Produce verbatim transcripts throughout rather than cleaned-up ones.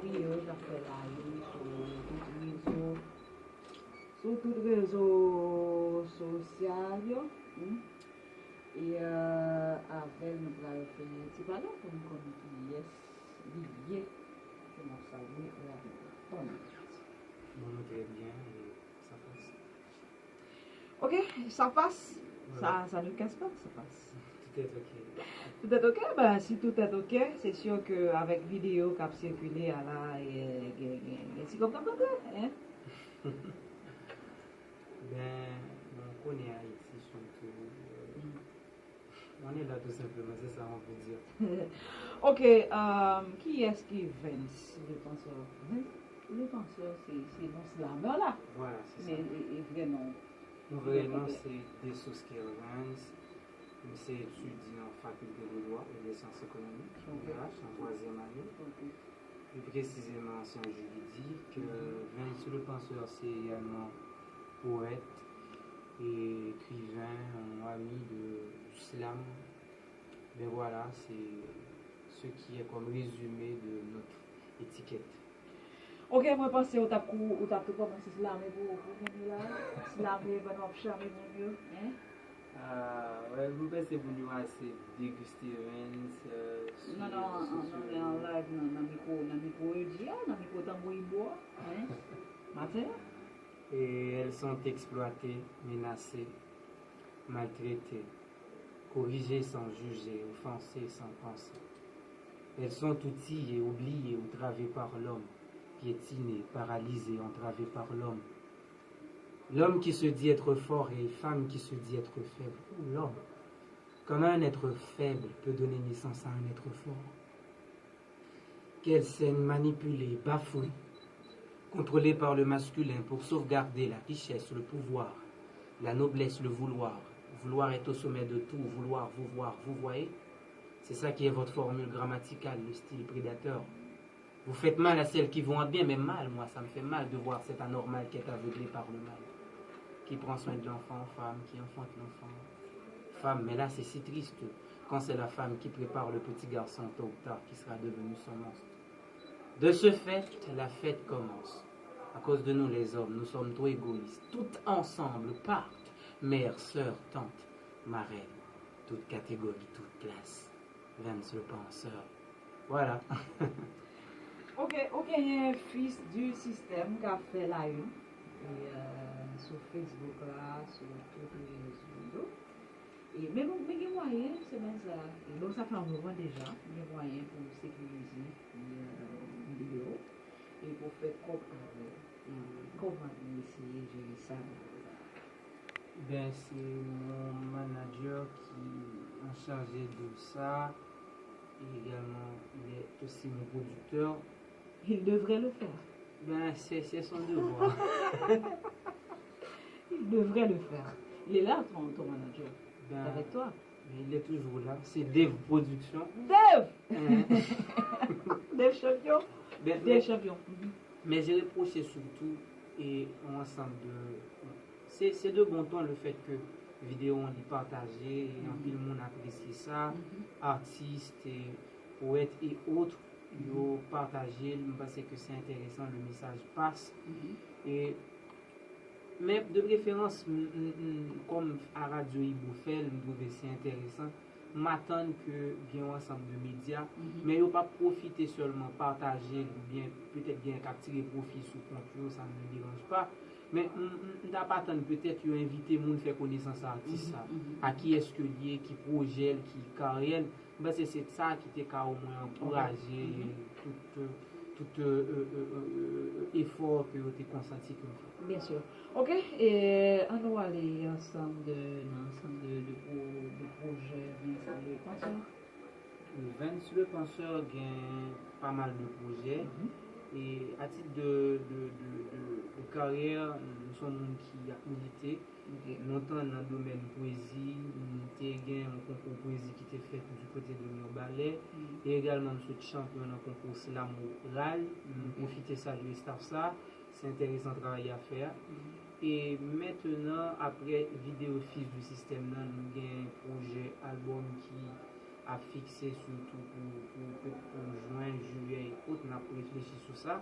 Videyo k ap fè la yo sou tout rezo, sou tout rezo sosyal yo. Hmm. E euh, avè l, nou pral fè ti pale pou nou konnen kiyès li ye, pou n ap salye rapidman. Bon, nou trè byen, e sa fè. Ok, sa pas. Sa, sa ne casse pas, sa pas. Tout est ok. Tout est ok, ben, si tout est ok, c'est sûr que avec vidéo qui a circulé à la, et, et, et, et c'est comme ça, hein? Ben, nou konnen Ayiti sitou, euh, on est là tout simplement, c'est ça on veut dire. Ok, euh, kiyès ki Vens le Penseur? Vens le Penseur, se, se non slamè la. Voilà, c'est ça. Men, e, e vrè non. Mon vrai nom, c'est Dessources Kervens. M se etidyan an fakilte de dwa e de syans ekonomik, ok, U V H, an twazyèm ane. Ok. Plus précisément en sciences juridiques. Euh, Vens le Penseur, c'est également poète et écrivain, un ami de, du slam. Ben voilà, c'est ce qui est comme résumé de notre étiquette. Ok, mwen panse ou t ap kou, ou t ap tou kòmanse slame pou, pou moun yo la. Slame pandan w ap chame moun yo, hein? Ah, wè, mwen panse moun yo ase degiste Vens, euh, sou rezo sosyo yo. Non, non, an, an, an live, nan, nan mikwo, nan mikwo yo di a, nan mikwo tanbou ibo a, hein? Maten an. Et elles sont exploitées, menacées, maltraitées, corrigées sans juger, offensées sans penser. Elles sont outillées, oubliées, entravées par l'homme, piétinées, paralysées, entravées par l'homme. L'homme qui se dit être fort et femme qui se dit être faible. Oh, l'homme. Comment un être faible peut donner naissance à un être fort? Qu'elles saignent, manipulées, bafouées, contrôlées par le masculin pour sauvegarder la richesse, le pouvoir, la noblesse, le vouloir. Vouloir est au sommet de tout, vouloir, vous voir, vous voyez. C'est ça qui est votre formule grammaticale, le style prédateur. Vous faites mal à celles qui vont à bien, mais mal, moi, ça me fait mal de voir cet anormal qui est aveuglé par le mal, qui prend soin de l'enfant, femme, qui enfante l'enfant, femme. Mais là, c'est si triste quand c'est la femme qui prépare le petit garçon tôt ou tard qui sera devenu son monstre. De ce fait, la fête commence. À cause de nous, les hommes, nous sommes trop égoïstes. Tout ensemble partent, mère, sœur, tante, marraine, toute catégorie, toute classe. Vens le Penseur. Voilà. Ok, ou genyen Fils du Système k ap fè la une, e, euh, sou Facebook la, sou tout rezo yo. E, men bon, men gen mwayen, semèn sa, e bon, sa fè yon moman deja, gen mwayen pou sekirize, e, videyo, e pou fè kòb avè l. E kòman nou eseye jere sa? Ben, c'est mon manager qui est en charge de ça. Et également, il est aussi mon producteur. Il devrait le faire. Ben, c'est, c'est son devoir. Il devrait le faire. Il est là, ton, ton manager. Ben, avec toi. Mais il est toujours là. C'est Dave Production. Dave! Hein. Dave champion. Ben, Dave champion. Mhm. Men je repwoche sitou e yon ansanm de, se, se de bon ton le fait que videyo an li pataje e anpil moun apresye sa, atis, e powèt e otre, yo pataje l, m panse ke se enteresan, le message passe. E men de preferans, m, m, m, kòm a radyo Ibo fè l, m twouve se enteresan. M atann ke gen yon ansanm de medya, men yo p ap pwofite sèlman pataje l oubyen petèt gen k ap tire pwofi sou kont yo, ça ne me dérange pas. Men m, m, m t ap atann petèt yo envite moun fè konesans atis sa. A kiyès ke l ye, ki pwojè l, ki karyè l. M panse se sa ki te ka omwen ankouraje tout, tout, euh, euh, euh, euh, efò ke yo te konsanti ke m fè. Bien sûr. Ok, e ann nou ale ansanm de, nan ansanm de, de, pro, de pwojè Vens le Penseur. Vens le Penseur gen pa mal de pwojè. E a tit de, de, de, de, de karyè, m se yon moun ki ap milite. Ok. Lontan nan domèn pwezi, m te gen yon konkou pwezi ki te fèt du côté de Mirebalais. E egalman, m sot chanpyon nan konkou slam oral. M pwofite salye staff sa. Se enteresan travay y ap fè a. E mentenan, apre videyo Fils du Système nan, nou gen pwojè albòm ki ap fikse sitou pou, pou, pou, pou jen, jiyè e out, n ap reflechi sou sa.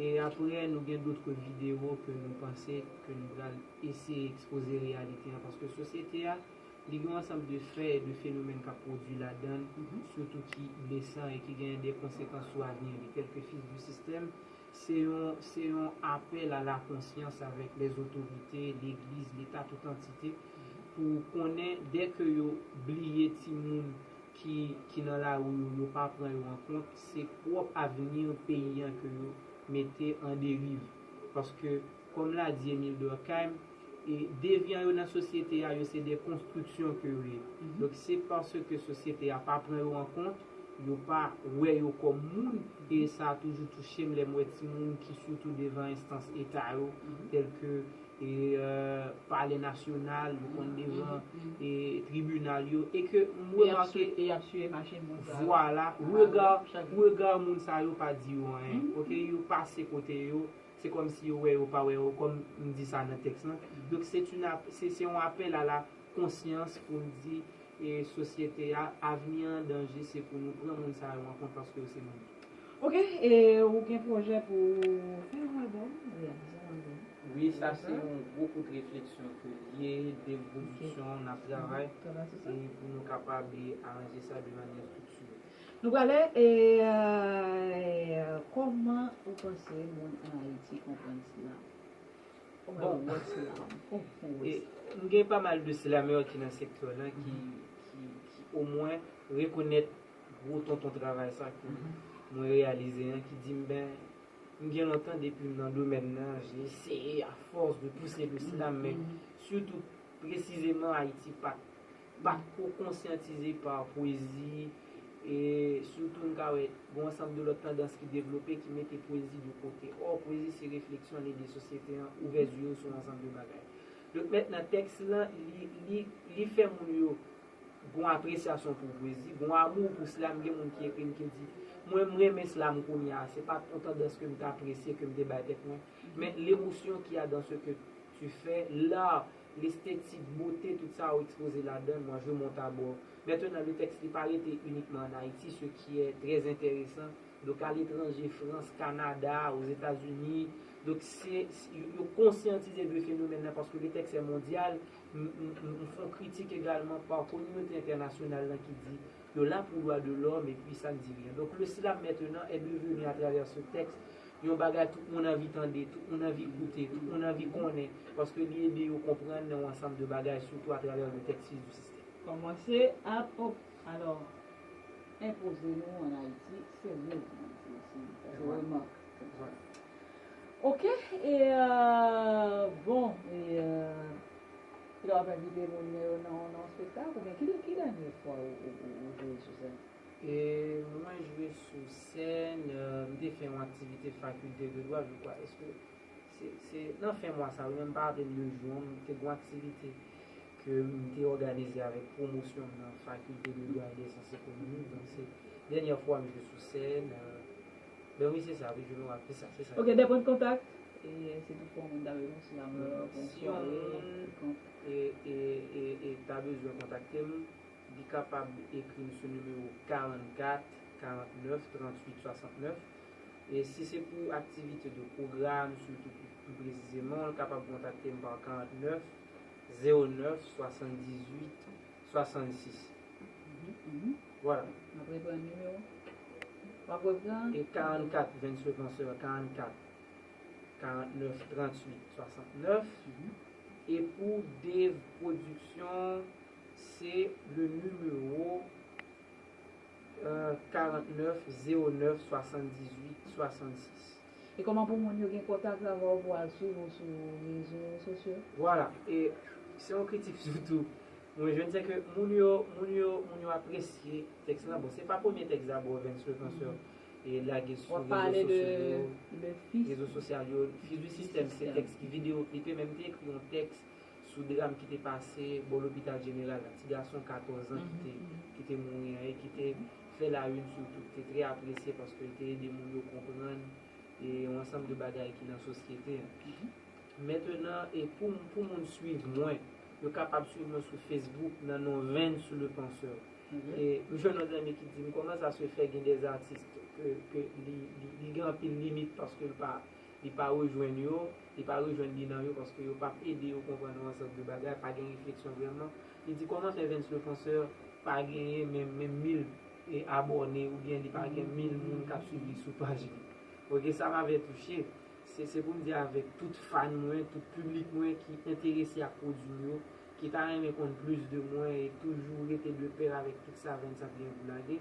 E apre, nou gen dòt videyo ke nou panse ke nou pral eseye ekspoze reyalite an, paske sosyete a, li gen yon ansanm de fè e de fenomèn k ap pwodui ladan l, sitou ki blesan e ki genyen de konsekans sou avni li, tèlke Fils du Système, se yon, se yon apèl a la konsyans avèk lèzotorite, legliz, leta, tout antite, pou konnen dèke yo bliye timoun ki, ki nan lari yo, yo pa pran yo an kont, se pwòp avni peyi an ke yo mete an deriv. Paske, kòm l a di Émile Durkheim, e devyan yo nan sosyete a, yo se de konstriksyon ke yo ye. Donk, se paske sosyete a pa pran yo an kont, yo pa wè yo kòm moun, e sa a toujou touche m lè m wè timoun ki sitou devan enstans eta yo, tèlke e, euh, palè nasyonal, yo konn devan e tribinal yo, e ke m remake, e y ap siye machin moun sa yo. Vwala, rega, rega moun sa yo pa di yo anyen, oke, yo pase kote yo, se kòmsi yo wè yo pa wè yo, kòm m di sa nan tèks lan. Donk, se yon apèl a la konsyans pou n di e sosyete a, avni an danje, se pou nou pran moun sa yo an kont paske yo se moun. Ok, e ou gen pwojè pou fè yon albòm, reyalize yon albòm? Wi, sa se yon gwo kout refleksyon ke l ye, de pwodiksyon, n ap travay e pou nou kapab aranje sa de manyè estriktire. Nou prale, e kòman ou panse moun an Ayiti konprann slam? Kòman yo wè slam? Kòman ou wè slam? M gen pa mal de slamè ki nan sektè lan ki, ki, ki omwen rekonèt gwo tonton travay sa ke mwen reyalize an, ki di m, ben, m gen lontan depi m nan domèn nan, j'ai essayé à force de pousser le slam, men sitou presizeman Ayiti pa t, pa t ko konsyantize pa pwezi, e sitou n ka wè gen yon ansanm de lòt tandans ki devlope ki mete pwezi de kote. Or, pwezi se refleksyon, lide sosyete an, ouvè zye w sou yon ansanm de bagay. Donk mentnan, tèks lan, li, li, li fè moun yo gon apresyasyon pou pwezi, gon amou pou slam, gen moun ki ekri m ki di, mwen, m renmen slam kounye a, se pa t yon tandans ke m te apresye, ke m te bay tèt mwen, men l'émotion qu'il y a dans ce que tu fais, l'art, l'esthétique, bote, tout sa ou ekspoze ladan, moi, je monte à bord. Mentnan, le tèks li pa rete inikman an Ayiti, ce qui est très intéressant. Donk, aletranje, Frans, Kanada, Ozetazini. Donk, se, yo, yo konsyantize de fenomèn nan paske le tèks è mondyal. M, m, m, m fè yon kritik egalman pa kominote entènasyonal lan ki di yo la pou dwa de lòm epi sa n di ryen. Donk, le slam maintenant est devenu, à travers ce texte, yon bagay tout moun anvi tande, tout moun anvi koute, tout moun anvi konnen, paske li ede yo konprann nan yon ansanm de bagay, sitou atravè le tèks Fils du Système. Kòmanse ap, op, alò, enpoze nou an Ayiti seryezman, se, se, se remak. Ok, e, euh, bon, e, euh, kilè w ap envite moun yo nan, nan yon espektak, oubyen ki, ki dènye fwa ou, ou, ou, ou jwe sou sèn? E mwen jwe sou sèn, euh, m te fè yon aktivite fakilte de dwa, je crois, èske se, se nan fen mwa sa, wi, men m pa raple m de jou an, m te gen yon aktivite ke m te òganize avèk pwomosyon m nan Faculté de Droit et des Sciences Économiques, donk se dènyè fwa m jwe sou sèn, euh, ben wi, se sa, wi, je me rappelle, se sa, se sa. Ok, des points de contact, e si toutfwa yon moun ta bezwen sou la, pou yon sware, e, e, e, e ta bezwen kontakte m, li kapab ekri m sou nimewo karannkat, karannèf, tranntuit, swasantnèf. E si se pou aktivite de pwogram, sitou pi, pi presizeman, l kapab kontakte m pa karannèf, zewo nèf, swasanndizuit, swasannsis. Vwala. M ap reprann nimewo. W ap reprann? E karannkat, Vince le Penseur, karannkat, karannèf, tranntuit, swasantnèf. E pou Dave Production, se le nimewo, euh, karannèf, zewo nèf, swasanndizuit, swasannsis. E kòman pou moun yo gen kontak avè w pou al swiv ou sou rezo sosyo? Vwala. E se yon kritik sitou mwen jwenn, se ke moun yo, moun yo, moun yo apresye tèks lan. Bon, se pa premye tèks dabò Vince le Penseur e lage sou rezo sosyo yo, rezo sosyal yo. Fils du Système, se tèks ki videyo klipe, men m te ekri yon tèks sou dram ki te pase bò lopital jeneral la, ti gason katòz an ki te, ki te mouri an e ki te fè la une sitou, te trè apresye paske l te ede moun yo konprann e yon ansanm de bagay ki nan sosyete an. Mentnan, e pou, pou moun swiv mwen, yo kapab swiv mwen sou Facebook nan non Vince le Penseur. E m jwenn yon zanmi ki di m, kòman sa se fè gen de atis ke, ke li, li, li gen anpil limit paske l pa, li pa rejwenn yo, li pa rejwenn li nan yo paske yo p ap ede yo konprann yon ansanm de bagay, pa gen refleksyon vrèman. Li di, kòman fè Vens le Penseur pa genyen menm, menm mil e abòne oubyen li pa gen mil moun k ap swiv li sou paj li? Ok, sa m avè touche. Se, se pou m di avèk tout fan mwen, tout piblik mwen ki enterese ak pwodui m yo, ki ta renmen konn plis de mwen e toujou rete de pè avèk tout sa Vens ap gen pou lage,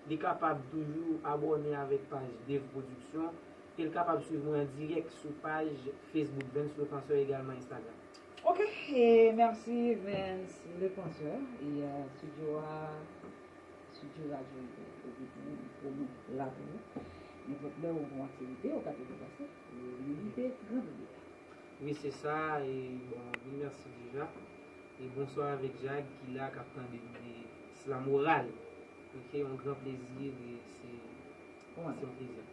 li kapab toujou abòne avèk paj Dave Production e l kapab swiv mwen an dirèk sou paj Facebook Vens le Penseur, egalman Instagram. Ok, e mèsi Vens le Penseur. E uh, studio a, studio radyo Obit, pou nou la pou ou. Nenpòt lè ou gon aktivite, ou ka toujou pase. Ou vizite Gran Rivyè. Wi, se sa. E bon, anpil mèsi deja. E bonswa avèk Jag ki la k ap tande m. E se la moral. Ok, yon gran plezi. E se se yon plezi.